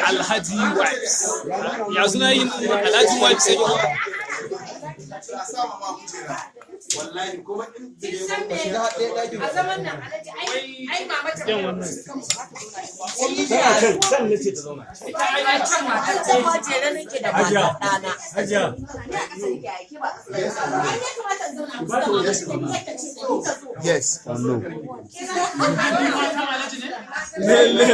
Alhaji Wipes. Ya suna yin Alhaji Wipes yake ko? Wallahi kuma in A zaman nan Alhaji, ai mama ta Yan wannan. Tana can, can nace ta zauna. Ai can mata Can ma jere nake da matar ɗana. Hajiya. Ai ya kamata in zauna kusa da mama ta, ta ce da ni ta zo. Yes or no? Lele.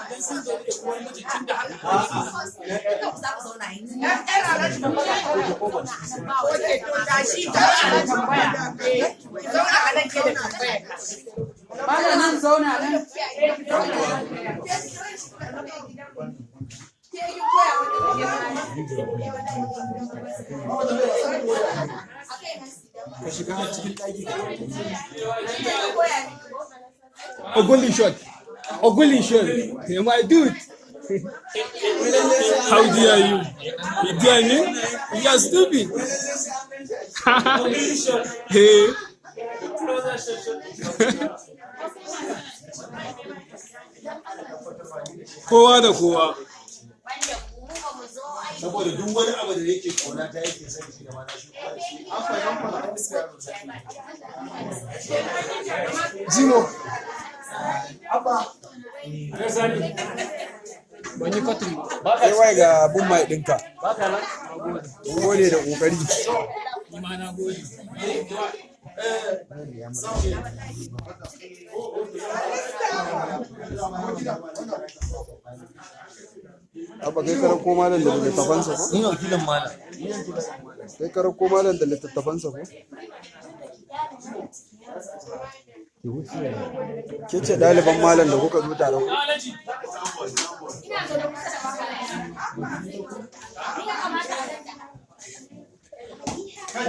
Dan sun zo da uwar miji tun da har Duka ku za ku zauna yi. Yar Alhaji ba Zauna a nan ba wajen Oke, to tashi tashi da tambaya. Eh, zauna a nan ke da tambaya. Malam, nan zauna nan. Ke kin koya mata da akai Ka shiga har cikin ɗaki ka. Ke kin koya miki ko? Oguli shot. Oguli shot. Hey, my dude. How dare you? You dare me? You are stupid. Hey. Kowa da kowa. Wanda mu ba mu zo ai. Saboda duk wani abu da yake kauna ta yake son shi da mana shi kuma shi an fahimta. Jimo. Abba. Ban yi cutting ba. Kai wai ga abun mai ɗinka. Mun gode da ƙoƙari. Ni ma na gode. Abba, kai ka rako malam da littattafansa ko? Ni wakilin malam. Kai ka rako malam da littattafansa ko? Ke ce ɗaliban malam da kuka zo tare ko? Alhaji. Ina zaune kusa da mama. Ni ya kamata a nan da Kai.